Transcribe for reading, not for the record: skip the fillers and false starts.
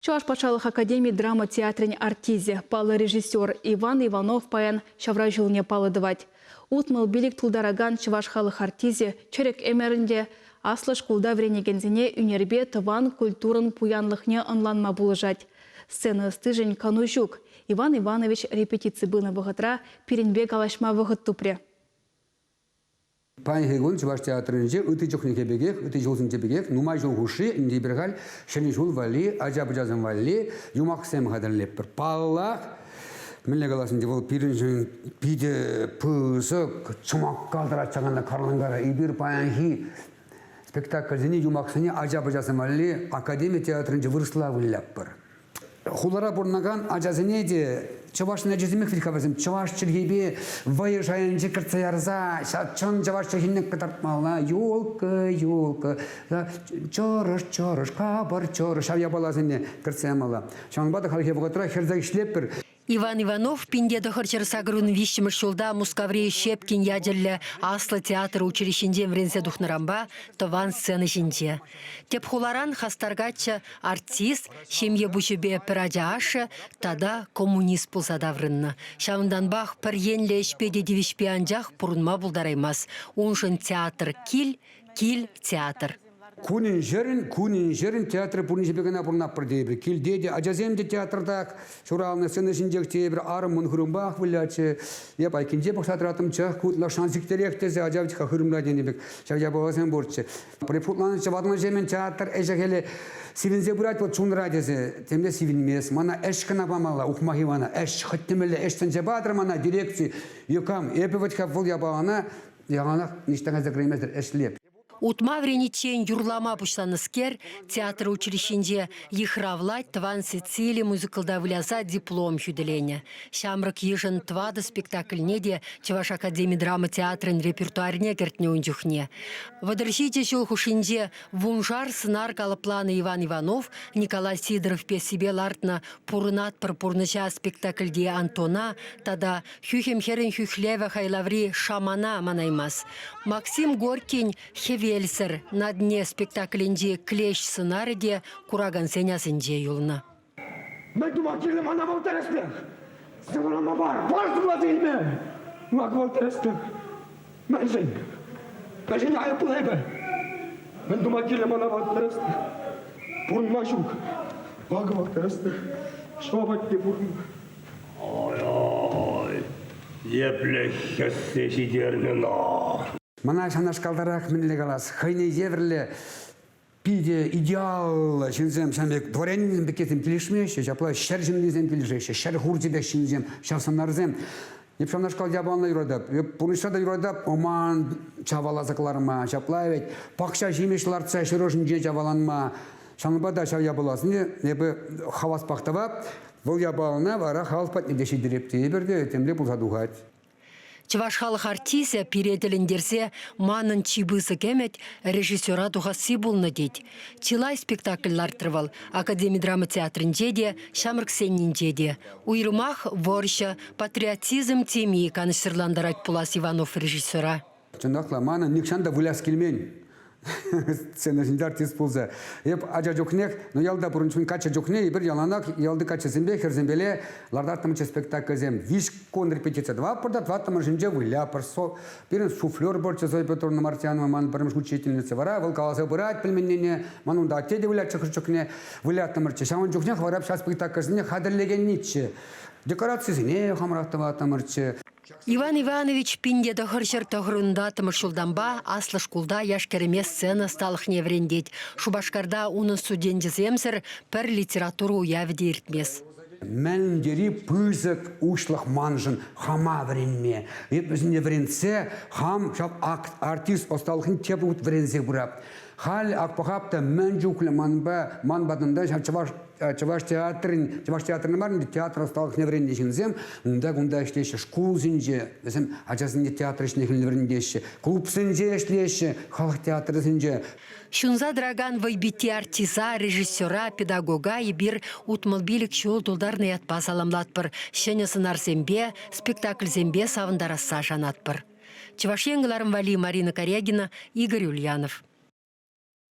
Чӑваш патшалӑх академи драма театрӗн артисчӗ, паллӑ режиссер Иван Иванов паян ҫавра ҫулне паллӑ тӑвать. 65 тултаракан чӑваш халӑх артисчӗ чӗрӗк ӗмӗр ӗнтӗ аслӑ шкулта вӗренекенсене ӳнерпе тӑван культурӑн пуянлӑхне ӑнланма пулӑшать. Сцена ӑстишӗн кану ҫук. Иван Иванович репетици пынӑ вӑхӑтра пирӗнпе калаҫма вӑхӑт тупрӗ. Паянхи кун Чӑваш театрӗнче ытти чухнехи пекех, ытти ҫулсенчи пекех нумай ҫул хушши ӗнтӗ эпир халь Ҫӗнӗ ҫул валли, ача-пӑчасем валли юмахсем хатӗрлетпӗр. Паллах, мӗнле калас ӗнтӗ, вӑл пирӗншӗн питӗ пысӑк чӑмакка тӑрать ҫакӑнта карланкара. Эпир паянхи спектакльсене, юмахсене ача-пӑчасем валли академи театрӗнче вырӑсла вылятпӑр. Хулара пурӑнакан ачасене те чӑваш ачисемех вӗт-ха вӗсем чӑваш чӗлхипе вӑйӑ шайӗнче кӗртсе ярса чӑн чӑваш чӗлхине кӑтартмалла. Елка, елка, чӑрӑш, чӑрӑш, капӑр, чӑрӑш ҫав япаласене кӗртсе ямалла. Ҫавӑнпа та хальхи вӑхӑтра хӗрсе ӗҫлетпӗр. Иван Иванов 1983 ҫулта Мускаври Щепкин ячӗллӗ аслӑ театр училищинчен вӗренсе тухнӑранпа тӑван сцена ҫинче. Тӗп хуларан хастар каччӑ артист, ҫемье пуҫӗпе пӗр ача ашшӗ тата коммунист пулса таврӑннӑ. Ҫавӑнтанпах пӗр енлӗ ӗҫпе те тивӗҫпе анчах пурӑнма пултараймасть. Уншӑн театр кил, кил театр. Кунӗн-ҫӗрӗн, кунӗн-ҫӗрӗн театр пурнӑҫӗпе кӑна пурӑнатпӑр тейӗпӗр. Килте те, ачасем те театртах ҫуралнӑ, сцена ҫинчех тейӗпӗр. Арӑм мӑн хырӑмпах вылятчӗ. Эп айккинче пӑхса тӑраттӑм, чӑх кутлӑ шан сиктерех тесе ача вӗт-ха хырӑмра тенӗ пек. Ҫав япаласем пурччӗ. Препутланӑччӗ ватӑлнӑҫемӗн театр ӗҫӗ-хӗлӗ сивӗнсе пырать вӑл чунра тесе. Темле сивӗнмест. Мана ӗҫ кӑна памалла, ухмах Ивана. Ӗҫ, хӑть темелле ӗҫ сӗнсе патӑр мана дирекци. Юкам, эпӗ вӗт-ха вӑл япалана яланах ниҫта кайса кӗреймесӗр ӗҫлеп. Утма вӗрениччен юрлама пуҫланӑскер театр училищинче йыхравлать тӑван Сицили мюзиклта выляса диплом хӳтӗленӗ. Ҫамрӑк йышӑн тӑватӑ спектакльне те Чӑваш академи драма театрӗн репертуарне кӗртнӗ ун чухне. 37 ҫул хушшинче вуншар сӑнар калӑпланӑ Иван Иванов Николай Сидоров пьесипе лартнӑ «Пурӑнатпӑр пурнӑҫа» спектакльти Антона тата Хӳхӗм хӗрӗн хӳхлевӗ хайлаври шамана манаймасть. Максим Горькин «Хӗвелсӗр на дне» спектаклӗнчи клещ сӑнарӗ те куракансен асӗнче юлнӑ. Мӗн тума кирлӗ мана вӑл тӗрӗслӗх? Сывлама пар, пар сывласа илме! Мак вӑл тӗрӗслӗх. Мӗншӗн? Мӗншӗн айӑплӑ эпӗ? Мӗн тума кирлӗ мана вӑл тӗрӗслӗх? Пурӑнма ҫук. Акӑ вӑл тӗрӗслӗх. Ҫӑва патне пурӑнма. Ой-ой, епле хӗссе ҫитернӗ ӑна. Мана ҫавнашкалтарах мӗнле калас, хӑйне евӗрлӗ питӗ идеаллӑ ҫынсем ҫавӑн пек дворянинсем пеккисем килӗшмеҫҫӗ, ҫапла ҫӗр ҫыннисем килӗшеҫҫӗ, ҫӗр хурчӗ пек ҫынсем, ҫав сӑнарсем. Эп ҫавнашкал япалана юратап. Эп пурнӑҫра та юратап ӑман чаваласа кӑларма, ҫапла вӗт, пахча ҫимӗҫ лартса ҫӗр ӑшӗнче чаваланма. Ҫавӑнпа та ҫав япаласене эпӗ хаваспах тӑвап. Вӑл япалана вара халӑх патне те ҫитереп тейӗпӗр те темле пулса тухать. Чӑваш халӑх артисчӗ пире тӗлӗнтерсе манӑн чи пысӑк ӗмӗт режиссера тухасси пулнӑ тет. Чылай спектакль лартрӗ вӑл Академи драма театрӗнче те, ҫамрӑксеннинче те. Уйрӑмах вӑрҫӑ, патриотизм теми канӑҫсӑрлантарать пулас Иванов режиссера. Чӑнах та, манӑн нихҫан та выляс килмен. Сцена ҫинче артист пулса. Эп ача чухнех, ну ялта пурӑнччен каччӑ чухне эпир яланах ялти каччӑсемпе хӗрсемпеле лартаттӑмччӗ спектакльсем. Виҫ кун репетици тӑватпӑр та тӑваттӑмӗшӗнче вылятпӑр. Пирӗн суфлер пурччӗ Зоя Петровна Мартьянова, ман пӗрремӗш учительница. Вара вӑл каласа пырать пӗлменнине. Ман унта атте те вылятчӗ хӑш чухне. Выляттӑмӑрччӗ. Ҫавӑн чухнех вара ҫав спектакльсене хатӗрлекенниччӗ. Декорацисене хамӑрах тӑваттӑмӑрччӗ. Иван Иванович 1994 ҫултанпа аслӑ шкулта яш-кӗрӗме сцена ӑсталӑхне вӗрентет. Шупашкарта унӑн студенчӗсемсӗр пӗр литература уявӗ те иртмест. Мӗн тери пысӑк уҫлӑх маншӑн хама вӗренме. Эп вӗсене вӗрентсе хам ҫав артист ӑсталӑхне тепӗр хут вӗренсе пырап. Халь ак пӑхап та мӗн чухлӗ манпа ман патӑнта ҫав чӑваш Чӑваш театрӗн, Чӑваш театрӗн мар ӗнтӗ, театр ӑсталӑхне вӗреннӗ ҫынсем унта-кунта ӗҫлеҫҫӗ, шкулсенче вӗсем ачасене театр ӗҫне вӗрентеҫҫӗ, клубсенче ӗҫлеҫҫӗ, халӑх театрӗсенче. Ҫунса тӑракан вӑйпитти артиста, режиссера, педагога эпир 65 ҫул тултарнӑ ятпа саламлатпӑр, ҫӗнӗ сӑнарсемпе, спектакльсемпе савӑнтарасса шанатпӑр. Чӑваш Ен кӑларӑм валли Марина Карягина, Игорь Ульянов.